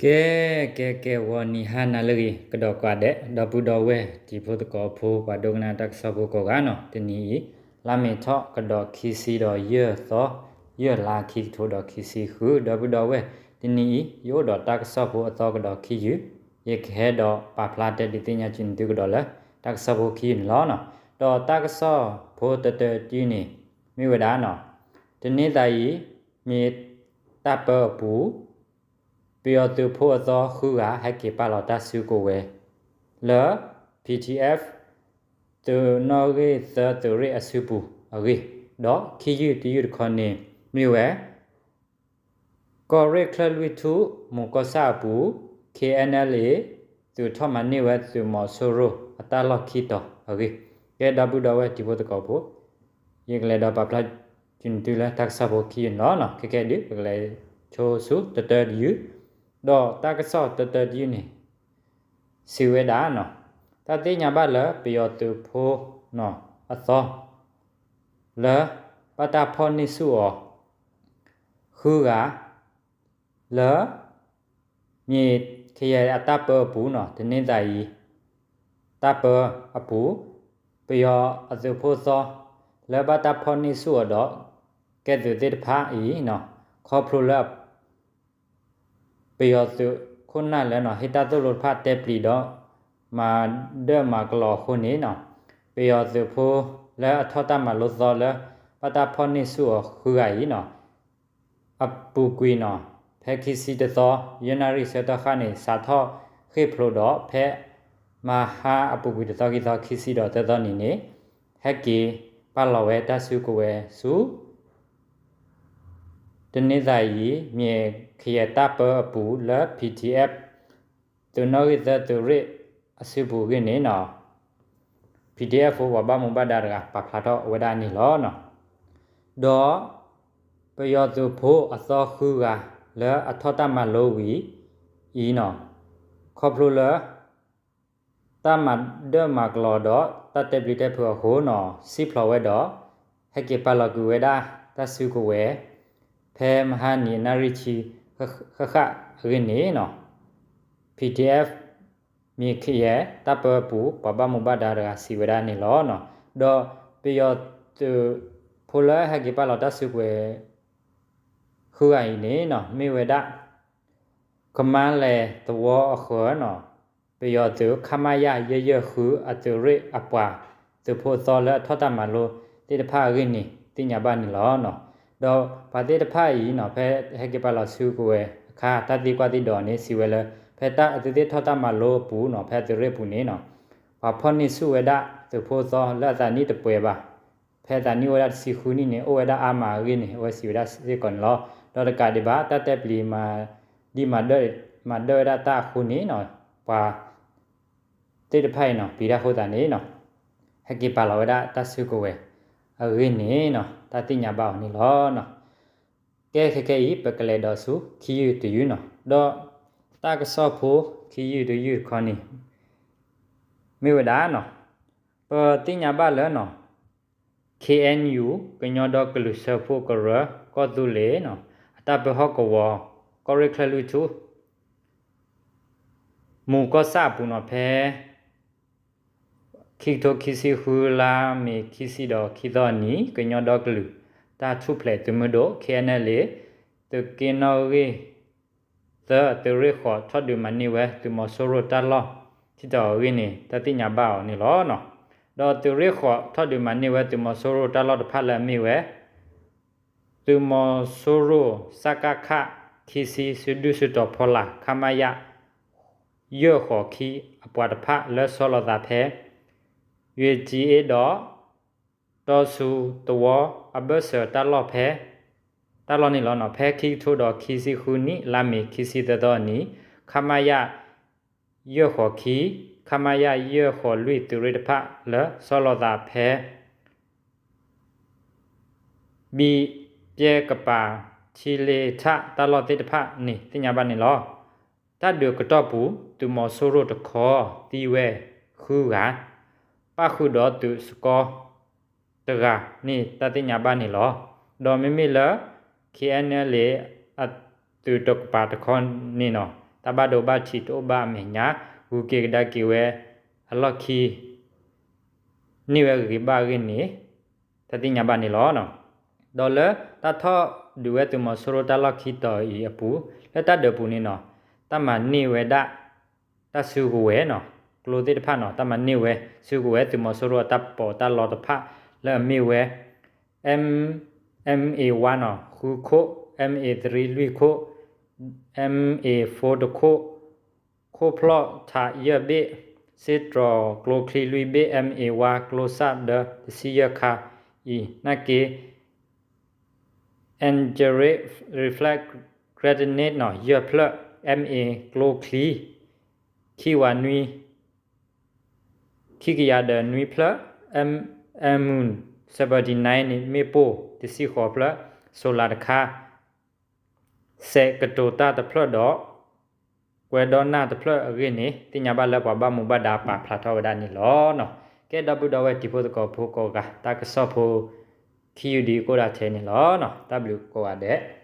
ကဲ ကဲ ကဲ ဂီၤနံၤဟါနၤလၢအဂ့ၤ ကဒီးကိးဂၤဒဲး ဒီပုၢ်ဒီဝဲၢ်တံၤဖိသကိးဖိ ပှၤဒိကနၣ်တၢ်ကစီၣ်ဖိကိးဂၤနီၤ, တနံၤအံၤ လါမ့ၤထီၣ်ကဒီးခံဆံဒီးယဲၢ်သီ, ယဲၢ်လါ ခံကထိဒီးခံဆံဃု, ဒီပုၢ်ဒီဝဲၢ် တနံၤအံၤ ယအိၣ်ဒီးတၢ်ကစီၣ်ဖိအသီကဒီးခံယုၢ်, ယကဟဲဒီးပာ်ဖျါတဲဒုးသ့ၣ်ညါက့ၤသုကဒီးလၢ တၢ်ကစီၣ်ဖိခံယုၢ်န့ၣ်လီၤ. ဒီးတၢ်ကစီၣ်ဖိတတၢတယုၢ်န့ၣ် မ့ၢ်ဝဲဒၣ်နီၤ, တနံၤသးအံၤ မ့ၢ်တၢ်ပၢအပူၤ ပယီၤသုးဖိအသီဃုဂၤ ဟဲက့ၤပာ်လီၤတၢ်စုကဝဲၤ လၢ P T F သုးနီၣ်ဂံၢ်သၢသုးရ့ၣ်အစုပူၤအဂ့ၢ်, ဒီးခံယုၢ်တယုၢ်တခီန့ၣ် မ့ၢ်ဝဲ ကီၢ်ရ့ၣ်ချၢၣ်လွံၢ်ထူၣ် မူၤကီၢ်ဆၣ်အပူၤ K N L A သုးထီၣ်မၤန့ၢ်ဝဲသုးမီၤစိရိၤအတၢ်လီၢ်ခံတီၤအဂ့ၢ်, ကဲ ဒီပုၢ်ဒီဝဲၢ်တံၤဖိသကိးဖိ ယကလဲၤဒီးပာ်ဖျါက့ၤသုလၢတၢ်ကစီၣ်ဖိခံယုၢ်န့ၣ်လီၤ. ခဲကဲဒုး ပကလဲၤဆိဆူတတၢတယုၢ်, ဒီးတၢ်ကစီၣ်တတၢတယုၢ်န့ၣ် စံးဝဲဒၣ်နီၤ, တၢ်သ့ၣ်ညါဘၣ်လၢပယီၤသုးဖိနီၤအသီ လၢဘၣ်တၢ်ဖီၣ်န့ၢ်ဆူၣ်အီၤ ဃုဂၤ လၢ မ့ၢ်ခယဲၢ်အတၢ်ပၢအပူၤနီၤ, တနံၤသးအံၤ တၢ်ပၢအပူၤ ပယီၤအသုးဖိသီ လၢဘၣ်တၢ်ဖီၣ်န့ၢ်ဆူၣ်အီၤဒီး ကဲသုးသ့ၣ်တဖၣ်အံၤနီၤ, ခီဖျိလၢ ပယီၤသုးခိၣ်နၢ်လၢနီၤ ဟ့ၣ်တၢ်သိၣ်လိတဖၣ်တဲပျံၤဒီး မၤဒၢၣ်မၤကလီၤအဃိန့ၣ်နီၤ, ပယီၤသုးဖိလၢအထီၣ်တၢ်မၤလိသီလၢ ဘၣ်တၢ်ဖီၣ်န့ၢ်ဆူၣ်အီၤဃုဂၤအံၤနီၤ အပူၤကွံာ်နီၤ ဖဲခံဆံတသီ ယဲၢ်နၣ်ရံၣ်ဆၢကတီၢ်ခါန့ၣ် စးထီၣ်ဃ့ၢ်ဖျိးဒီး ဖဲမဟါအပူၤကွံာ်တသီခံသီ ခံဆံဒီးသၢသီနံၤန့ၣ် ဟဲက့ၤပာ်လီၤဝဲတၢ်စုကဝဲၤဆူ တနံၤသးအံၤ မ့ၢ်ခယဲၢ်တၢ်ပၢအပူၤလၢ P T F သုးနီၣ်ဂံၢ်သၢသုးရ့ၣ်အစုပူၤအဂ့ၢ်န့ၣ်နီၤ P T F ဖိပှၤဘၣ်မူဘၣ်ဒါတဂၤ ပာ်ဖျါထီၣ်ဝဲဒၣ်န့ၣ်လီၤ. ဒီးပယီၤသုးဖိအသီဃုဂၤ လၢအထီၣ်တၢ်မၤလိဝံၤအံၤနီၤ ခီဖျိလၢ တၢ်မၤဒၢၣ်မၤကလီၤဒီး တၢ်တဲပျံၤတဲဖုးအဃိနီၤ စံၣ်ဖျိးဝဲဒီး ဟဲက့ၤပာ်လီၤကွံာ်ဝဲဒၣ်တၢ်စုကဝဲၤ ဖဲမဟါနံၤအနၣ်ရံၣ်ဆံ ဃၣ်ဃၣ်အဂ့ၢ်န့ၣ်နီၤ P T F မ့ၢ်ခယဲၢ်တၢ်ပၢအပူၤ ပှၤဘၣ်မူဘၣ်ဒါတဂၤစံးဝဲဒၣ်န့ၣ်လီၤ. ဒီးပယီၤသုးဖိလၢဟဲက့ၤပာ်လီၤတၢ်စုကဝဲၤ ဃုဂၤအံၤန့ၣ်နီၤ မ့ၢ်ဝဲဒၣ် ကမါလဲၤသဝီအဃၢၤနီၤ ပယီၤသုး ခမရ ယဲၢ်ယဲၢ်ဃု အသုးရ့ၣ်အပှၤသုးဖိသီလၢအထီၣ်တၢ်မၤလိသ့ၣ်တဖၣ်အဂ့ၢ်န့ၣ် သ့ၣ်ညါဘၣ်န့ၣ်လီၤ. ဒီးပှၤသ့ၣ်တဖၣ်အံၤနီၤ ဖဲဟဲက့ၤပာ်လီၤစုကဝဲၤအခါ တၢ်သံကွၢ်သံဒိးန့ၣ် စံးဝဲလၢ ဖဲတၢ်အသုးသ့ၣ်ထီၣ်တၢ်မၤလိအပူၤနီၤ ဖဲအသုးရ့ၣ်အပူၤန့ၣ်နီၤ ပှၤဖီၣ်န့ၢ်ဆူၣ်ဝဲဒၣ်သုးဖိသီလၢအသးနံၣ်တပှဲၤဘၣ် ဖဲသးနံၣ်အိၣ်ဝဲဒၣ်တဆံဃုနံၣ်န့ၣ် အိၣ်ဝဲဒၣ်အါမးအဂ့ၢ်န့ၣ် အဝဲစံးဝဲဒၣ်စ့ၢ်ကီးန့ၣ်လီၤ. ဒီးတကးဒံးဘၣ် တၢ်တဲပျံၤမၤဒံးမၤဒၢၣ် မၤဒၢၣ်ဝဲဒၣ်တၢ်အဃိန့ၣ်နီၤ ပှၤသ့ၣ်တဖၣ်အံၤနီၤ ပျံၤတၢ်ဃိသးန့ၣ်နီၤ ဟဲက့ၤပာ်လီၤဝဲဒၣ်တၢ်စုကဝဲၤအဂ့ၢ်န့ၣ်နီၤ တၢ်သ့ၣ်ညါဘၣ်အီၤန့ၣ်လီၤ. ကဲခဲကဲအံၤ ပကလဲၤဒီးဆူခံယုၢ်တယုၢ်နီၤ ဒီးတၢ်ကစီၣ်ဖိခံယုၢ်တယုၢ်တခီန့ၣ် မ့ၢ်ဝဲဒၣ်နီၤ ပသ့ၣ်ညါဘၣ်လၢနီၤ K N U ကညီဒီကလုာ်စၢဖှိၣ်ကရၢ ကီၢ်သူလ့ၤနီၤ အတၢ်ပၢဟီၣ်ကဝီၤ ကီၢ်ရ့ၣ်ချၢၣ်လွံၢ်ထူၣ် မူၤကီၢ်ဆၣ်အပူၤနီၤ ဖဲ ခံကထိခံဆံဃု လါမ့ၤခံဆံဒီးခံသီအနံၤ ကညီဒီကလုာ်တၢ်ထူၣ်ဖျဲးသုးမုၢ်ဒိၣ် K N L A သုးက့နီၣ်ဂံၢ်သၢ သုးရ့ၣ်ဃိး ထီၣ်ဒုးမၤန့ၢ်ဝဲသုးမီၤစိရိၤတၢ်လီၢ် ထံတီၤအဂ့ၢ်န့ၣ် တၢ်သ့ၣ်ညါဘၣ်အီၤန့ၣ်လီၤ. ဒီးသုးရ့ၣ်ဃိး ထီၣ်ဒုးမၤန့ၢ်ဝဲသုးမီၤစိရိၤတၢ်လီၢ်တဖၣ်လၢအမ့ၢ်ဝဲ သုးမီၤစိရိၤ စကခ ခံဆံ စုဒုၣ်စုတီၤဖီလာ် ခမရ ယဲၢ်ဃိးခံ အပှၤတဖၣ်လၢဆီလီၤသးဖဲ ယွ့ကၠံအ့ဒီး တီဆူသဝီအဘၢၣ်စၢၤတၢ်လီၢ်ဖဲ တၢ်လီၢ်န့ၣ်လီၤ. ဖဲခံကထိဒီးခံဆံဃုနံၣ် လါမ့ၤခံဆံသၢသီအနံၤ ခမရ ယဲၢ်ဃိးခံ ခမရ ယဲၢ်ဃိးလွံၢ် သုးရ့ၣ်တဖၣ်လၢဆီလီၤသးဖဲ ဘံၣ်ပျဲကပၤ ထံလ့ထၣ်တၢ်လီၢ်သ့ၣ်တဖၣ်န့ၣ် သ့ၣ်ညါဘၣ်န့ၣ်လီၤ. တၢ်ဒုးအကတီၢ်ပူၤ သုးမီၤစိရိၤတခီ သံဝဲဃုဂၤ ပၣ်ဃုာ်ဒီးသုးစကီတဂၤန့ၣ် တၢ်သ့ၣ်ညါဘၣ်န့ၣ်လီၤ. ဒီးမ့မ့ၢ်လၢ K N L A အသုးတကပၤတခီန့ၣ်နီၤ တၢ်ဘၣ်ဒိဘၣ်ထံးတအိၣ်ဘၣ်အမဲာ်ညါ ဂုၤက့ၤကဒါက့ၤဝဲအလီၢ်ခံ န့ၢ်ဝဲဂ့ၤဘၣ်အဂ့ၢ်န့ၣ် တၢ်သ့ၣ်ညါဘၣ်န့ၣ်လီၤ. ဒီးလၢတၢ်ထီၣ်ဒုးဝဲသုးမီၤစိရိၤတၢ်လီၢ်ခံတီၤအံၤအပူၤ လၢတၢ်ဒုးပူၤန့ၣ်နီၤ တၢ်မၤန့ၢ်ဝဲဒၣ် တၢ်စုကဝဲၤနီၤ ကျိသ့ၣ်တဖၣ်နီၤ တၢ်မၤန့ၢ်ဝဲစုကဝဲၤသုးမီၤစိရိၤအတၢ်ပီးတၢ်လီတဖၣ် လၢအမ့ၢ်ဝဲ M MA one နီၤ ဃုခိၣ်, MA three လွံၢ်ခိၣ်, MA four တခိၣ်, ခိၣ်ဖျီၣ်ထးယဲၢ်ဘ့ၣ်, စ့တြီၤကျိချံလွံၢ်ဘ့ၣ်, MA one ကျိစၣ်ဒၢတဆံယဲၢ်ခါအံၤ နာ်က့ Angeric reflex grenade နီၤ ယဲၢ်ဖျၢၣ်, MA ကျိချံ ခံဝးနွံ ခံကယၤဒီးနွံဖျၢၣ်, M M seventy-nine န့ၣ် မ့ၣ်ပိၢ်တဆံဃိးဖျၢၣ်, စိၤလၤတခါ စဲးကတိၤတၢ်တဖျၢၣ်ဒီး ကွဲဒီးနၢ်တဖျၢၣ်အဂ့ၢ်န့ၣ် သ့ၣ်ညါဘၣ်လၢပှၤဘၣ်မူဘၣ်ဒါပာ်ဖျါထီၣ်ဝဲဒၣ်န့ၣ်လီၤ. ကဲ ဒီပုၢ်ဒီဝဲၢ်တံၤဖိသကိးဖိကိးဂၤ တၢ်ကစီၣ်ဖိ ခံယူၢ်ဒံးကအိၣ်ဒၣ်ထဲန့ၣ်လီၤ. တၢ်ဘျုးကိးဂၤဒဲး